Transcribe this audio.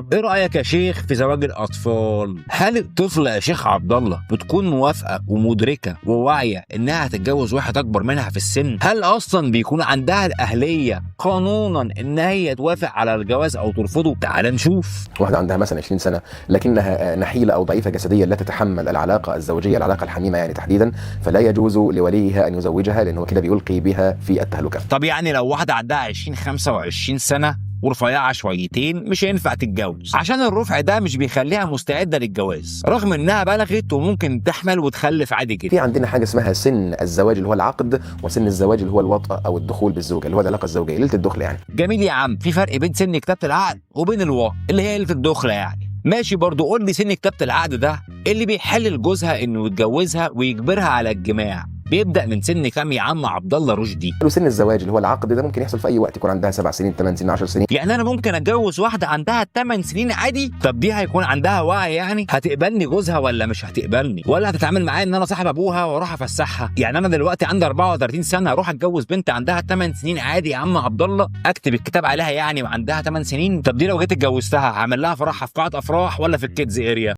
طب ايه رايك يا شيخ في زواج الاطفال؟ هل الطفلة يا شيخ عبد الله بتكون موافقة ومدركه وواعيه انها هتتجوز واحد اكبر منها في السن؟ هل اصلا بيكون عندها الاهلية قانونا ان هي توافق على الجواز او ترفضه؟ تعال نشوف. واحدة عندها مثلا 20 سنة لكنها نحيلة أو ضعيفة جسديا لا تتحمل العلاقة الزوجية، العلاقة الحميمة يعني تحديدا، فلا يجوز لوليها أن يزوجها لأنه كده بيلقي بها في التهلكة. طب يعني لو واحدة عندها 20 25 سنة ورفيعه شويتين مش هينفع تتجوز عشان الرفع ده مش بيخليها مستعدة للجواز، رغم انها بلغت وممكن تحمل وتخلف عادي جدا. في عندنا حاجة اسمها سن الزواج اللي هو العقد، وسن الزواج اللي هو الوطأ أو الدخول بالزوجة اللي هو العلاقة الزوجية، ليلة الدخلة يعني. جميل يا عم، في فرق بين سن كتابه العقد وبين الوطء اللي هي ليلة الدخلة يعني. ماشي، برضو قول لي سن كتابه العقد ده اللي بيحلل جوزها انه يتجوزها ويجبرها على الجماع بيبدا من سن كام يا عم عبد الله رشدي؟ سن الزواج اللي هو العقد ده ممكن يحصل في اي وقت، يكون عندها 7 سنين 8 سنين 10 سنين. يعني انا ممكن اتجوز واحدة عندها 8 سنين عادي؟ طب دي هيكون عندها وعي يعني؟ هتقبلني جوزها ولا مش هتقبلني؟ ولا هتتعامل معايا ان انا صاحب ابوها واروح افسحها؟ يعني انا دلوقتي عندي 34 سنة اروح اتجوز بنت عندها 8 سنين عادي يا عم عبد الله؟ اكتب الكتاب عليها يعني وعندها 8 سنين؟ طب دي لو جيت اتجوزتها هعمل لها فرحها في قاعة افراح ولا في ال kids area؟